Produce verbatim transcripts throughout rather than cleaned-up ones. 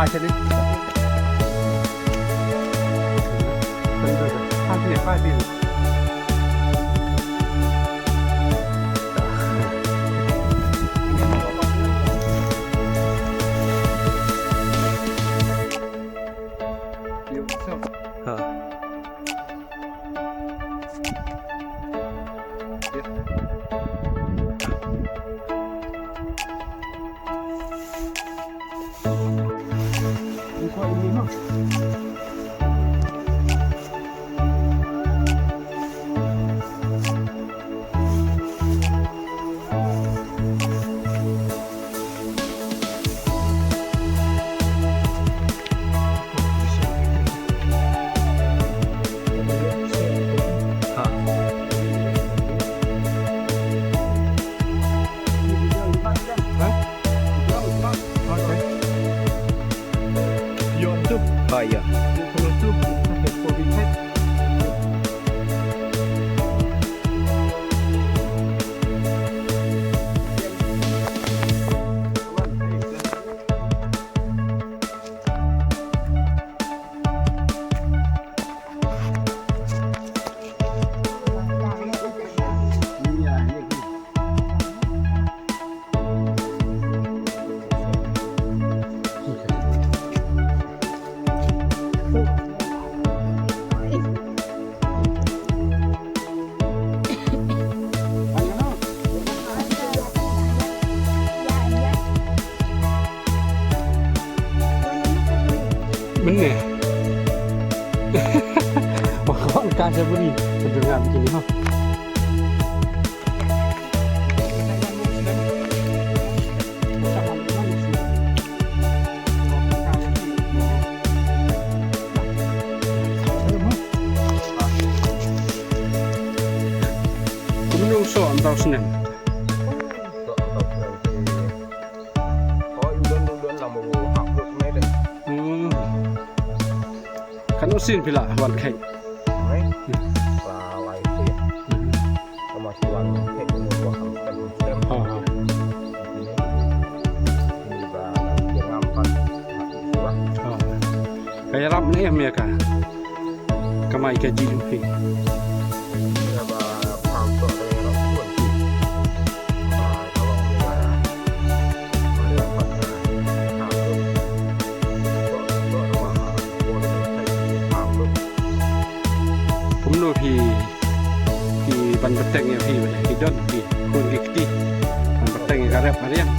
Five minutes. Five minutes, five minutes. Ha. Ha, ïa. Mynne. Ba khon ka sha bri. Ka jong nga bikini ha. Kumno so am tau snem. Hmm. Katno sien phi la wan kheit? Hmm. Ha, ha. Ha. Ka ïarap ne em ïa ka. Kamai ka jingphi. Kumno phi, phi ban bteng ïa phi, ban ki don phi, khun ki kti. Ban bteng ïa ka rep mariang.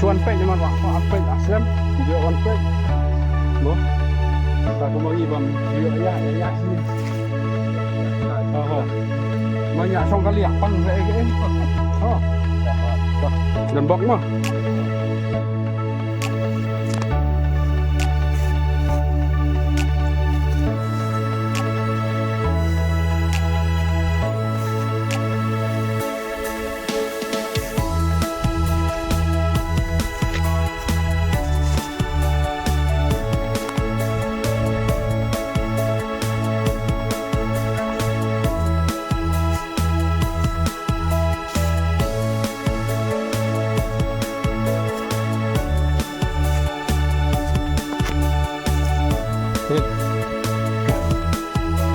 Wan peit, wan peit, wan peit, wan peit, wan peit. Bo. Ka kumno i bam, ïa, ïa, ïa, ïa, sini. Aha. Ma ïa shong kali ïa pang re ke. Oh. Dan bok ma.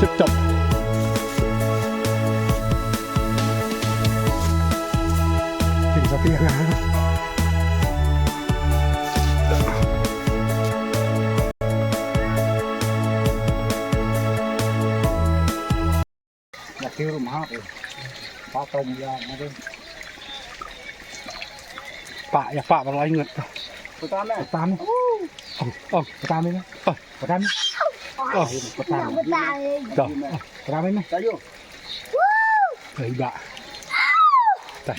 Tip top. Tinggal sapi ya. Ïa ki rum hap, eh. Ba tong ïa ma dei. Pa, ïa pa ba lai ngut. Pata me. Pata me. Oh, oh. Pata me. Oh. Pata me. Oh. Pata me. Dah. Pata me. Tayo. Ai ba. Dah.